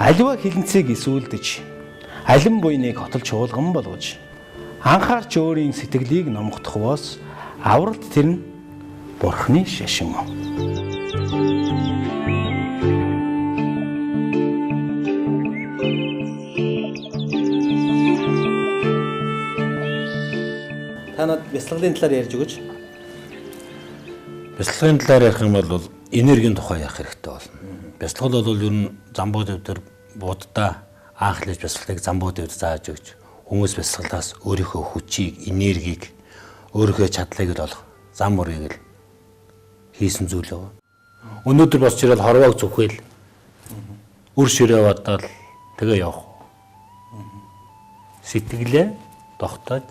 Аливаа хилэнцгийг эсүүлдэж, алин буйныг хотол чуулган болгож, анхаарч өөрийн сэтгэлийг номгодохвоос авралт тэр нь Бурхны шашин. Та надад бясалгалын талаар ярьж өгөөч. Бясалгалын талаар ярих юм бол энергийн тухай ярих хэрэгтэй болно. Бясалгал бол ер нь Замбуу дэв дээр Будда анх лэж бясалгалыг Замбуу дэвд зааж өгч хүмүүс бясалгалаас өөрийнхөө хүчийг, энергийг, өөрийнхөө чадлыг л олох зам мөрийг л хийсэн зүйл байгаа. Өнөөдөр босч ирэл хорвоог зүхэл үр ширээ бодоод тэгээ явах. Сэтгэлээ тогтоож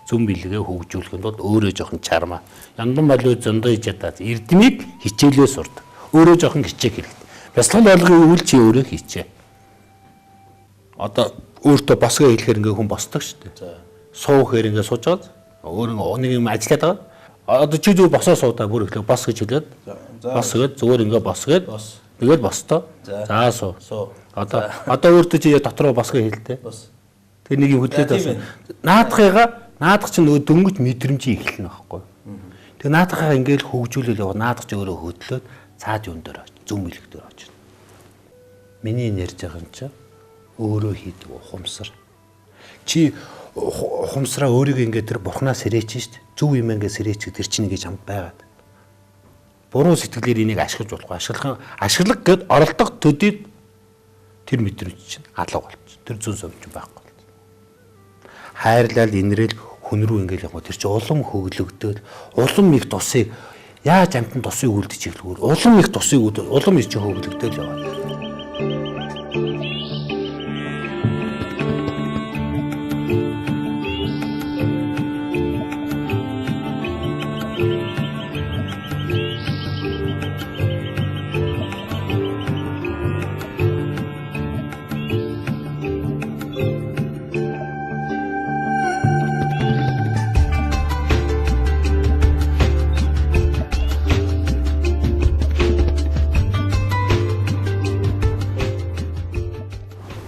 зүм бэлгээ хөгжүүлэхэд бол өөрөө жоохон чармаа. Яндан болов зөндөө хийж ядаад эрдмийг хичээлээ сурдаг. Өөрөө жоохон хичээх хэрэгтэй. Бясалгал болгон үйл чи өөрөө хичээ. Одоо өөртөө босгоо хэлэхээр ингээ хүн босдог шүү дээ. Суу гэхээр ингээ сууж байгаа. Өөр нэг юм ажиллаад байгаа. Одоо чи зүгээр босоо суудаа бүр эхлэв бос гэж хэлээд. Бос гээд зүгээр ингээ бос гээд тэгэл босдоо. За суу. Одоо өөртөө чи дотроо босгоо хэлдэ. Тэр нэг юм хөдлөөд бас. Наадахыгаа наадах чинь нөгөө дөнгөж мэдрэмжийн эхлэнэ байхгүй. Тэгээ наадахаа ингээл хөгжүүлэл яваа. Наадах чи өөрөө хөдлөөд цаад юм дээр очив. Зүм илэг дээр очив. Миний ярьж байгаа юм чи өөрөө хийдэг ухамсар. Чи ухамсараа өөрийгөө ингээд тэр бурхнаас сэрээч шít. Зөв юм ингээд сэрээч тэр чинь ингээд чамд байгаад. Буруу сэтгэлээр энийг ашиглаж болохгүй. Ашиглах гэд оролдох төдийд тэр мэдрэмж чинь алга болчих. Тэр зүүн сум чинь байхгүй болчих. Хайрлал, инрэл хүн рүү ингээл яг тэр чинь улам хөглөгдөөл, улам их тусыг яаж амтан тусыг үлдэж эхлэхүүр, улам их тусыг үлдэж, улам их чинь хөглөгдөөл яваа.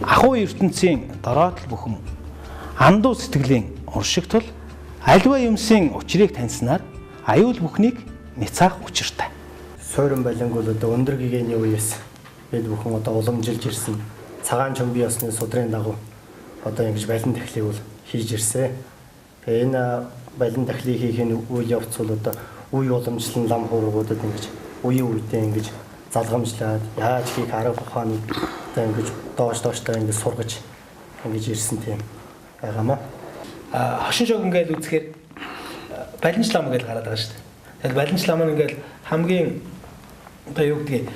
Ахуй ертөнцийн дороотл бүхэн андуу сэтгэлийн уршиг тул аливаа юмсын учрыг таньснаар аюул бүхнийг няцаах учиртай. Суурин балинг бол одоо өндөр гэгээний үеэс бид бүхэн одоо уламжилж ирсэн цагаан чөмбийн ёсны судрын дагуу одоо ингэж балин тахлыг бол хийж ирсэн. Тэгээ энэ балин тахлыг хийхин үйл явц бол одоо үе уламжлан лам хуургуудад ингэж үеийн үедээ ингэж залгамжлаад яаж хийх арга ухааныг одоо ингэж доош дооштой ингэж сургаж ингэж ирсэн тийм байгаамаа. Хошин шог ингээл үзэхээр балинч лам ингээл гараад байгаа шүү дээ. Тэгэл балинч лам нь ингээл хамгийн одоо юу гэдгийг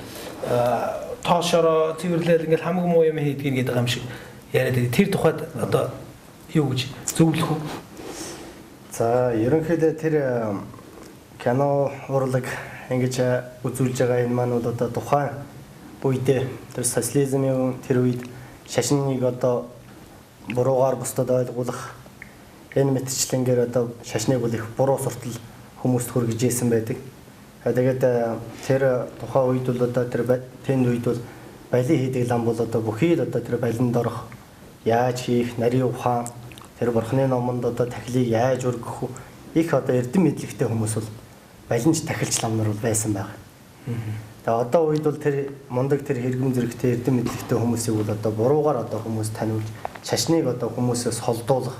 тоошороо цэвэрлээл ингээл хамгийн муу юм хийдгийг гэдэг юм шиг яриад байдаг. Тэр тухайд одоо юу гэж зөвлөх үү? За ерөнхийдөө тэр кино урлаг ингэж үзүүлж байгаа энэ маань бол одоо тухайн үедээ тэр социализмын тэр үед шашныг одоо буруугаар бусдад ойлгуулах энэ мэтчлэнгээр одоо шашныг бол их буруу суртал хүмүүст хүргэж исэн байдаг. Тэгээд тэр тухайн үед бол одоо тэр тэнд үед бол балин хийдэг лам бол одоо бүхий л одоо тэр балинд орох яаж хийх нарийн ухаан тэр бурхны номонд одоо тахилыг яаж өргөх их одоо эрдэм мэдлэгтэй хүмүүс бол балинч тахилч лам нар бол байсан байх. Тэгээ одоо үед бол тэр мундаг тэр хэрэгэм зэрэгтэй эрдэм мэдлэгтэй хүмүүсийг бол одоо буруугаар одоо хүмүүс таниулж шашныг одоо хүмүүсээс холдуулах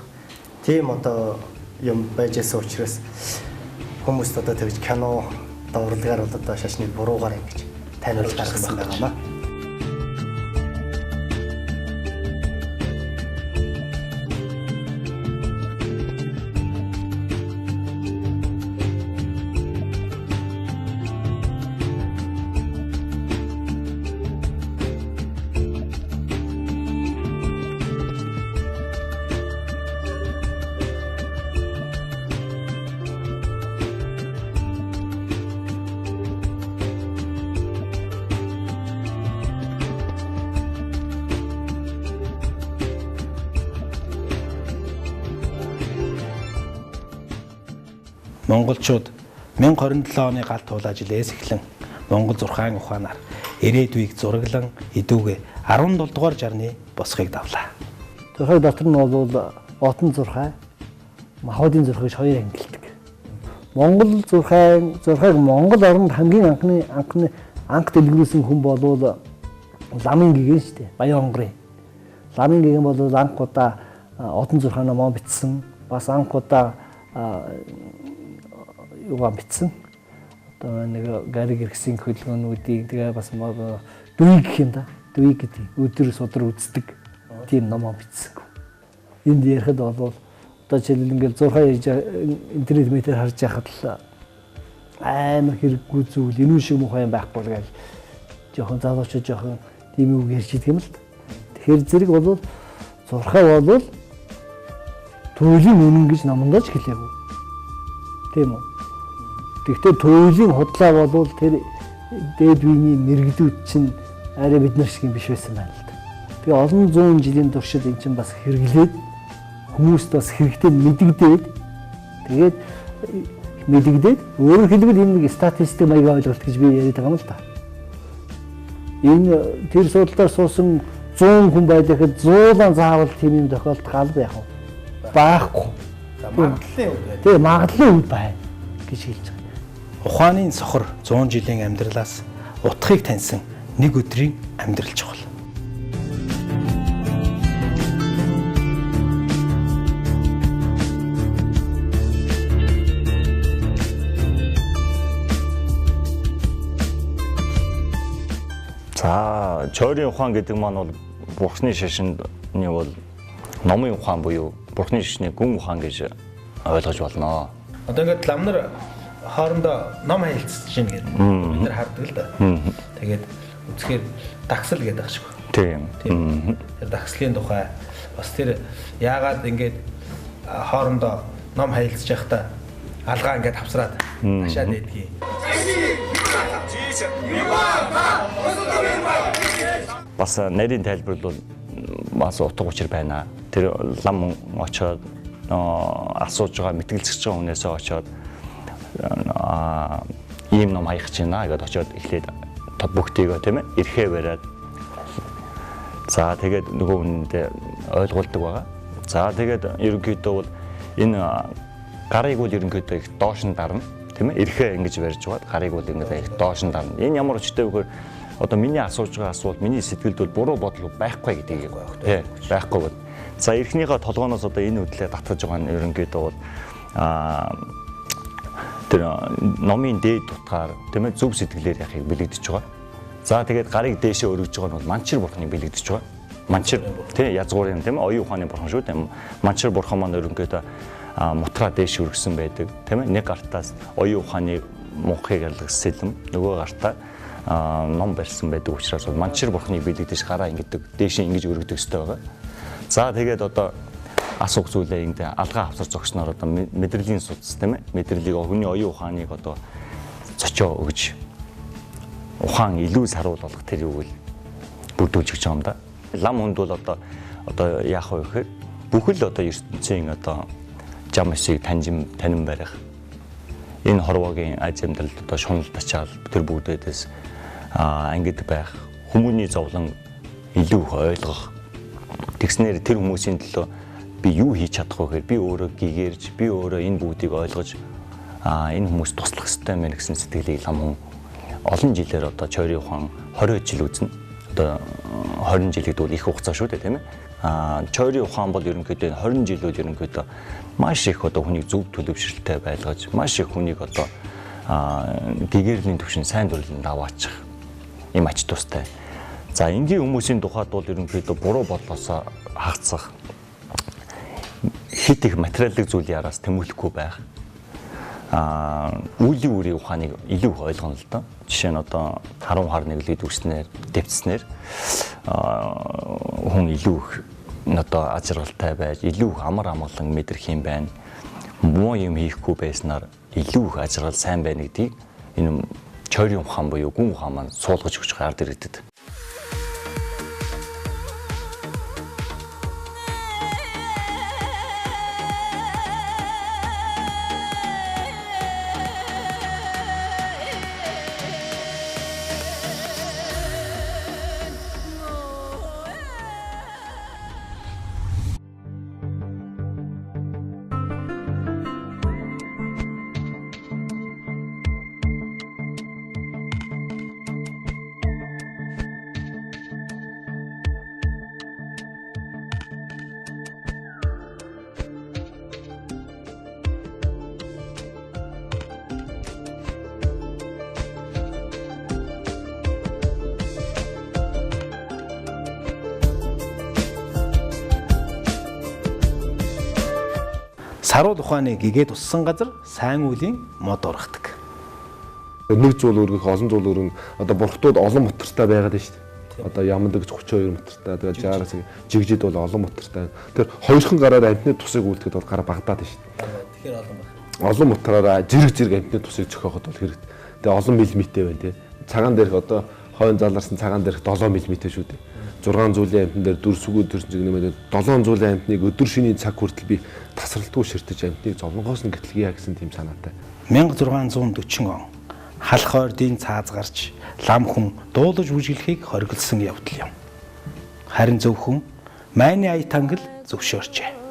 тийм одоо юм байж байсан учраас хүмүүст одоо тэгж кино одоо урлагаар бол одоо шашныг буруугаар ингэж таниулж гаргасан байгаамаа. Монголчууд 1027 оны гал туулаа жилээс эхлэн Монгол зурхаан ухаанаар Ирээдүйг зураглан эдүүгээ 17 дугаар жарны босхийг давлаа. Зурхай дотор нь бол отон зурхай, махбодын зурхай гэж хоёр ангилдаг. Монгол зурхай, зурхайг Монгол оронд хамгийн анхны анх дэлгэрүүлсэн хүн болвол Ламын гэгэн шүү дээ. Баян-Онгорын. Ламын гэгэн бол анх удаа отон зурхай номоо бичсэн. Бас анх удаа юугаа бичсэн. Одоо нэг гариг эргэсийн хөдөлгөөнүүдийг тэгээ бас дүйг гэх юм да. Дүйг гэдэг өдөр судар үздэг тийм номоо бичсэн. Энд ярихад бол одоо жишээлбэл ингээл зурхай интернет метр харж яхад л амар хэрэггүй зүйл энэ шиг муухай юм байхгүй л гэж жоохон залуучууд жоохон тийм үг ярьж идэг юм л. Тэгэхээр зэрэг бол зурхай бол туйлын үнэн гэж номондоо ч хэлээгүй. Тийм үү? Тэгэхдээ туйлын худлаа бол тэр дээд үеийн мэрэгдүүд чинь арай бид нар шиг юм биш байсан байна л да. Тэгээ олон зуун жилийн туршид эн чинь бас хэрэглээд хүмүүст бас хэрэгтэй мэдэгдээд тэгээд мэдэгдээд өөрөөр хэлбэл энэ нэг статистик маягийн ойлголт гэж би яриад байгаа юм л да. Энэ тэр суудлаар суусан 100 хүн байлахад 100-ан заавал тийм юм тохиолдох алба яах вэ? Байхгүй. За магадлалын үед байна. Тэгээ магадлалын үед байна гэж хэлж байгаа. Ухааны сохор 100 жилийн амьдралаас утгыг таньсан нэг өдрийн амьдрал чухал. За, чойрын ухаан гэдэг маань бол бурхны шашины бол номын ухаан буюу бурхны шашны гүн ухаан гэж ойлгож болно. Одоо ингээд лам нар хоорондоо ном харилцаж байна гэдэг бид нар хардаг л да. Тэгээд үзэхээр дагсал гэдэг ах шиг. Тийм. Тэр дагслын тухай бас тэр яагаад ингээд хоорондоо ном харилцаж байхдаа алгаа ингээд хавсраад хашаад байдгийг. Бас нарийн тайлбар бол бас утга учир байна. Тэр лам очоод асууж байгаа, мэтгэлцэж байгаа хүнээсээ очоод ийм ном хаях гэж байна гэдээ очоод эхлээд бүгдийгөө тийм ээ эрхээ бариад за тэгээд нөгөө хүндээ ойлгуулдаг байгаа. За тэгээд ерөнхийдөө бол энэ гарыг бол ерөнхийдөө их доош нь дарна тийм ээ эрхээ ингэж барьж байгаад гарыг бол ингэж их доош нь дарна. Энэ ямар учиртай вэ гэхээр одоо миний асууж байгаа асуулт миний сэтгэлд бол буруу бодол байхгүй гэдгийг тий байхгүй бол. За эрхнийхээ толгооноос одоо энэ хөдлөө татгаж байгаа нь ерөнхийдөө бол тэр номын дээд утгаар тийм ээ зөв сэтгэлээр яхийг бэлэгдэж байгаа. За тэгээд гарыг дээшээ өргөж байгаа нь бол манчир бурхныг бэлэгдэж байгаа. Манчир тий язгуурын тийм ээ оюун ухааны бурхан шүү дээ. Манчир бурхан маань ерөнхийдөө мутраа дээш өргөсөн байдаг тийм ээ. Нэг гартаас оюун ухааны мунхыг алгасэлэм нөгөө гартаа ном барьсан байдаг учраас бол манчир бурхныг бэлэгдэж гараа ингэдэг дээшээ ингэж өргөдөг ёстой байгаа. За тэгээд одоо асуух зүйлээ энд алгаа хавсар зогсноор одоо мэдрэлийн судас тийм ээ мэдрэлийг хүний оюун ухааныг одоо цочоо өгж ухаан илүү саруул болох тэр юуг л бүрдүүлж өгч байгаа юм да. Лам хүнд бол одоо яах вэ гэхээр бүхэл одоо ертөнцийн одоо жам эсийг танин барих энэ хорвоогийн аз амьдралд одоо шунал тачаал тэр бүгдээс ангид байх хүмүүний зовлон илүү их ойлгох тэгснээр тэр хүмүүсийн төлөө би юу хийж чадах вэ гэхээр би өөрөө гэгэрж би өөрөө энэ бүгдийг ойлгож энэ хүмүүс туслах ёстой мэн гэсэн сэтгэлийг лам хүн олон жилээр одоо чойрын ухаан 20 жил үзнэ. Одоо 20 жил гэдэг бол их хугацаа шүү дээ тийм ээ. Чойрын ухаан бол ерөнхийдөө 20 жил бол ерөнхийдөө маш их одоо хүнийг зөв төлөвшөлттэй байлгаж маш их хүнийг одоо гэгэрлийн түвшин сайн дурлалд аваачих юм ач тустай. За энгийн хүмүүсийн тухайд бол ерөнхийдөө буруу бодлоосоо хагацах хит их материалын зүйлийн араас тэмүүлэхгүй байх. Үлийн үрийн ухааныг илүү их ойлгоно л доо. Жишээ нь одоо харун хар нэглээд үснээр, дэвтснээр хүн илүү их одоо аз жаргалтай байж, илүү их амар амгалан мэдрэх юм байна. Муу юм хийхгүй байснаар илүү их аз жаргал сайн байна гэдгийг энэ чойрын ухаан буюу гүн ухаан маань суулгаж өгч гард иргэдэд. Саруул ухааны гэгээд уссан газар сайн үлийн мод ургадаг. Нэг зуул өргөх, олон зуул өргөн. Одоо бурхтууд олон мотортой байгаад байна шүү дээ. Одоо ямдаг 32 мотортой, тэгээд 60 жигжид бол олон мотортой. Тэр хоёрхан гараар амтны тусыг үлдэхэд бол гар багадаад байна шүү дээ. Тэгэхээр олон баг. Олон мотороор зэрэг зэрэг амтны тусыг зохиоход бол хэрэгтэй. Тэгээ олон миллиметр байна тий. Цагаан дээрх одоо хойн заларсан цагаан дээрх 7 мм шүү дээ. 6 зүйлийн амтан дээр дүр сүгүү төрсөн чиг нэмээд 7 зүйлийн амтныг өдөр шөнийн цаг хүртэл би тасралтгүй ширтэж амтныг зовлонгоос нь гэтлгийа гэсэн тийм санаатай. 1640 он халах ойрдын цааз гарч лам хүн дуулаж бүжиглэхийг хориглосон явдал юм. Харин зөвхөн майны ая тангал зөвшөөрчээ.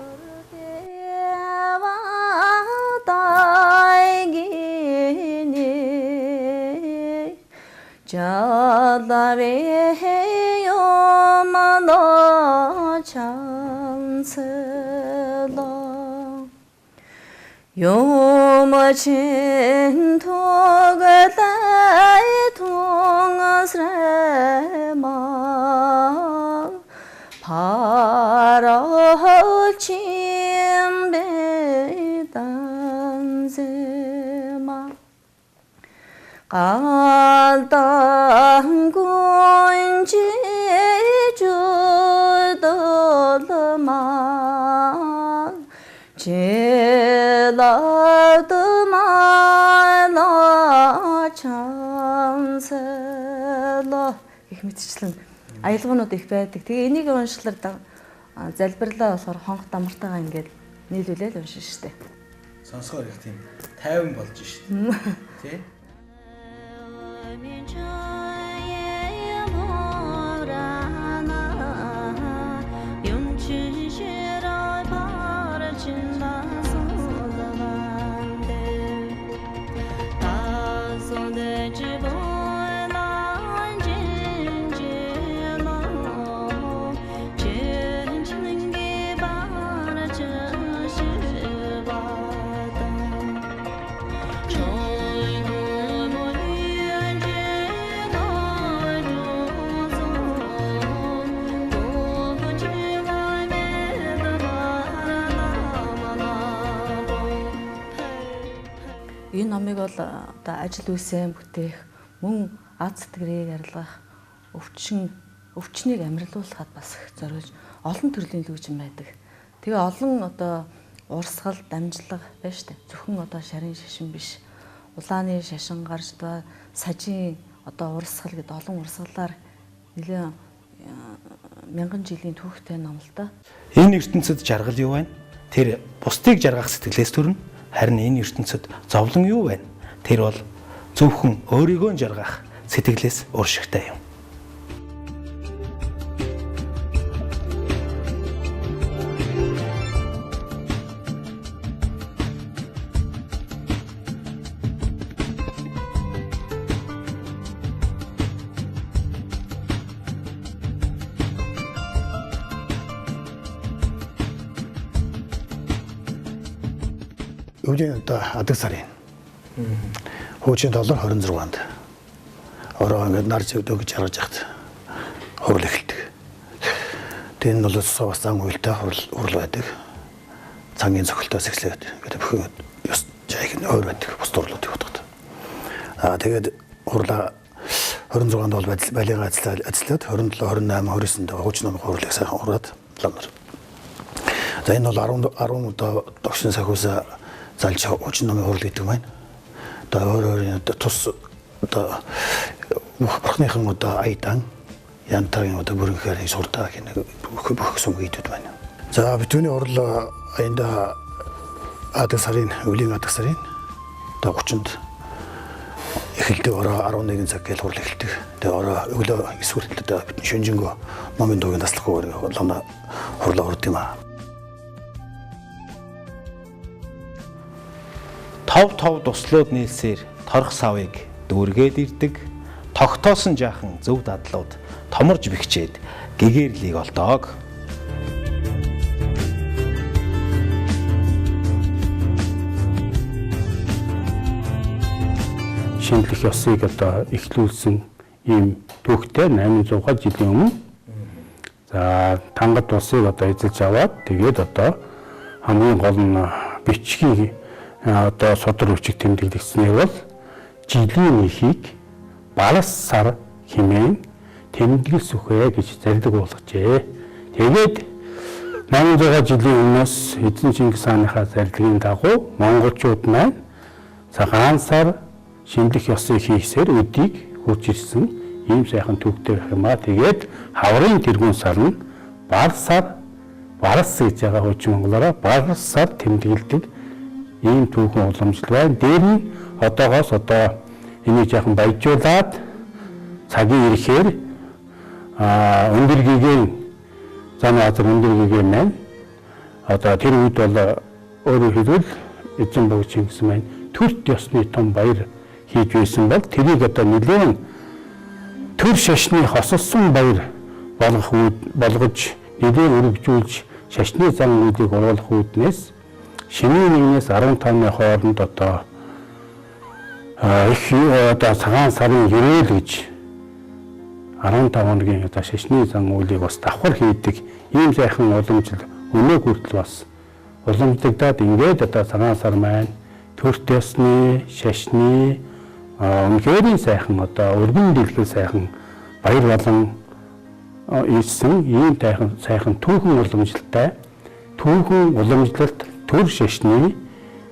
Гэх мэтчлэн аялгуунууд их байдаг. Тэгээ энийг уншлаар залбирлаа болохоор хонх дамартайгаа ингээд нийлүүлээл уншина штэ. Сонсгоор их тийм тайван болж штэ. Тэ? Энэ номыг бол одоо ажил үйлсээ бүтээх, мөн ад сэтгэрийг арилгах, өвчнийг амарлуулахад бас их зориулж олон төрлийн лүүжин байдаг. Тэгээ олон одоо урсгал, дамжлага байна штэ. Зөвхөн одоо шарын шашин биш. Улааны шашин гарч даа, сажийн одоо урсгал гэдэг олон урсгалаар нэлээд мянган жилийн түүхтэй ном л да. Энэ ертөнцид жаргал юу байна? Тэр бусдыг жаргах сэтгэлээс төрнө. Харин энэ ертөнцид зовлон юу байна? Тэр бол зөвхөн өөрийгөө жаргах сэтгэлээс уршигтай юм. Өвлийн одоо адаг сарын хуучин доллар 26-нд ороо ингээд нар зэвдөө гэж харж яхад хурал эхэлдэг. Тэгээ энэ бол бас зан уйлтай хурал байдаг. Цангийн цохилтоос эхлээд ингээд бүх ёс жайг нь өөр байдаг бус дурлуудыг бодоход. Аа тэгээд хурлаа 26-нд бол балига ажиллаад 27, 28, 29-нд хуучин номын хурлыг сайхан хураад ламнар. За энэ бол 10 одоо догшин сахиусаа залж хуучин номын хурал гэдэг байна. Одоо өөр өөрийн одоо тус одоо бурхныхан одоо айдан янтагийн одоо бүрэнхээр сурдаа гэх нэг бүх сүм хийдүүд байна. За битүүний хурал энд адаг сарын өвлийн адаг сарын одоо 30-нд эхэлдэг ороо 11 цаг гээл хурал эхэлдэг. Тэгээ ороо өглөө 9 хүртэл одоо бид шөнөжингөө номын дуугийн таслахгүй ламна хурлаа урд юм аа. Тов тов туслууд нийлсээр торох савыг дүүргээд ирдэг. Тогтоосон жаахан зөв дадлууд томорж бэхжээд гэгээрлийг олдог. Шинжлэх ёсыг одоо эхлүүлсэн ийм түүхтэй 800 жилийн өмнө. За Тангад улсыг одоо эзэлж аваад тэгээд одоо хамгийн гол нь бичгийг одоо судар бичиг тэмдэглэгдсэнийг бол жилийн ихийг барас сар хэмээн тэмдэглэсүхэ гэж зарлиг болгожээ. Тэгээд 800 жилийн өмнөөс эзэн Чингис хааныхаа зарлагын дагуу монголчууд маань цагаан сар шинжлэх ёсыг хийсээр өдийг хурж ирсэн ийм сайхан түүхтэй байх юм аа. Тэгээд хаврын тэргүүн сар нь бар сар барас гэж байгаа хуучин монголоор бар сар тэмдэглэдэг ийм түүхэн уламжлал байна. Дээр нь одоогоос одоо энийг яхан баяжуулаад цагийн ирэхээр өндөр гэгээн зам газар өндөр гэгээн маань одоо тэр үед бол өөрөөр хэлбэл эзэн бог Чингис маань төрт ёсны том баяр хийж байсан бол тэрийг одоо нэлээн төр шашны хосолсон баяр болгох үед болгож нэлээн өргөжүүлж шашны зан үйлийг оруулах үүднээс шинийн нэгнээс 15-ны хооронд одоо их одоо цагаан сарын ерөөл гэж 15 хоногийн одоо шашны зан үйлийг бас давхар хийдэг ийм сайхан уламжлал өнөө хүртэл бас уламжлагдаад ингээд одоо цагаан сар маань төрт ёсны шашны үнэхээр сайхан одоо өргөн дэлхий сайхан баяр болон ирсэн ийм сайхан түүхэн уламжлалтай түүхэн уламжлалт төр шашны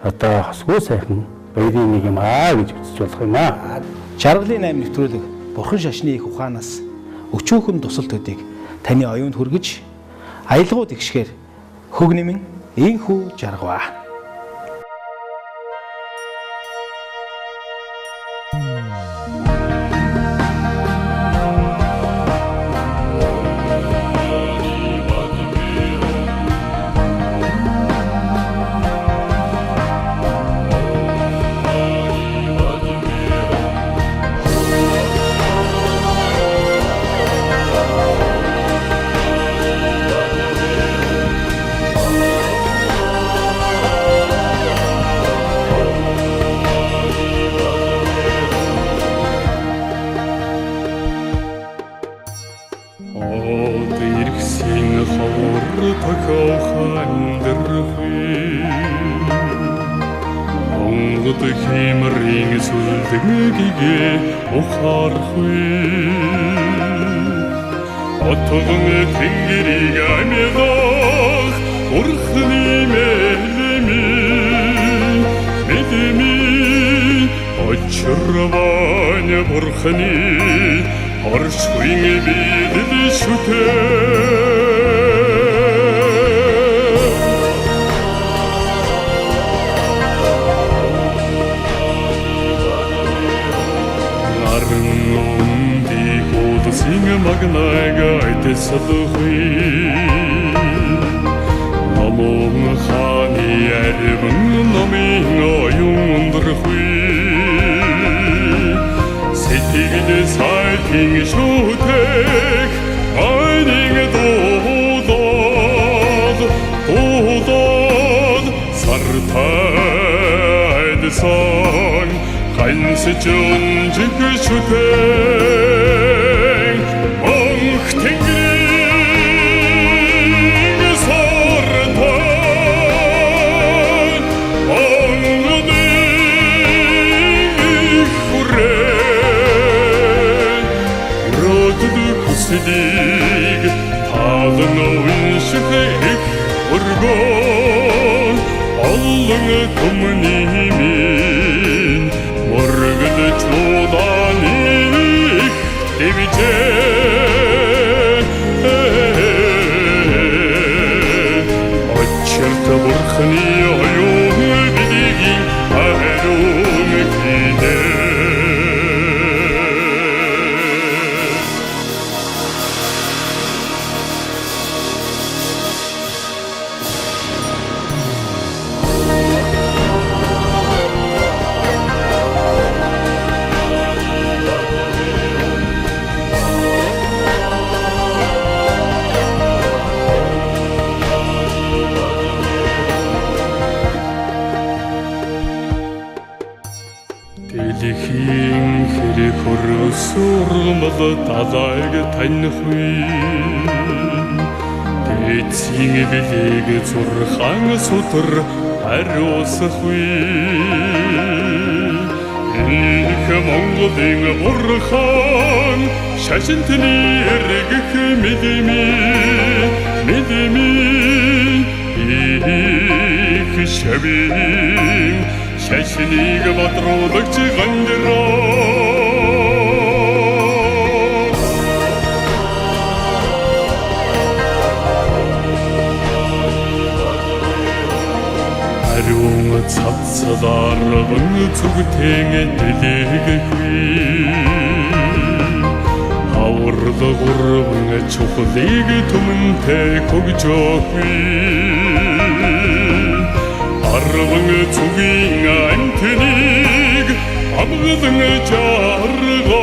одоо хосгүй сайхан баярын нэг юм аа гэж үзэж болох юм аа. Жаргалын 8 нэвтрүүлэг бурхан шашны их ухаанаас өчүүхэн тусал төдийг таны оюунд хүргэж аялгууд игшгээр хөг нэмэн инхүү жаргаваа. Судар Ариусахгүй. Их Монголын бурхан шашинтны эргэх мэдми мэдми их шавийн шашныг бадруулагч гандраа. Ариун цацлаарван зүгтэн дэлгэхгүй хаварлаг гурван чухлыг түмэнтэй хөгжөхгүй арван цугийн антныг амгалан жаргаж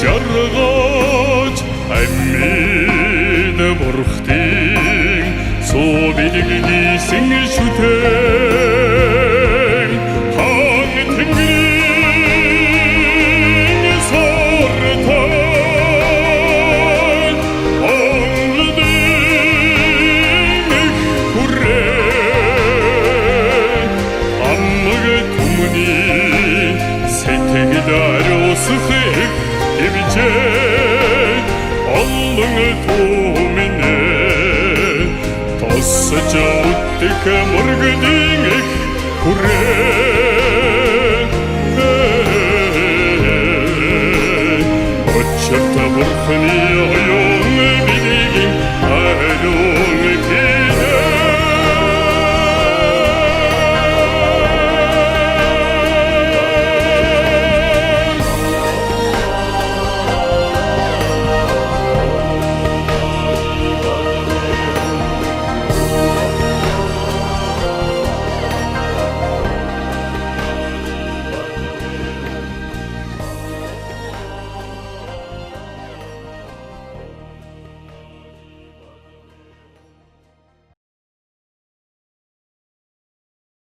жаргаж амьд бурхтын суу бэлгэсэн шүтэн хаан тэнгэрийн сортой Монголын их хүрээ амаг түмний сэтгэл ариусах их хэмжээ олон түмнээ тосож үдэх мөргөдийн их хүрээ.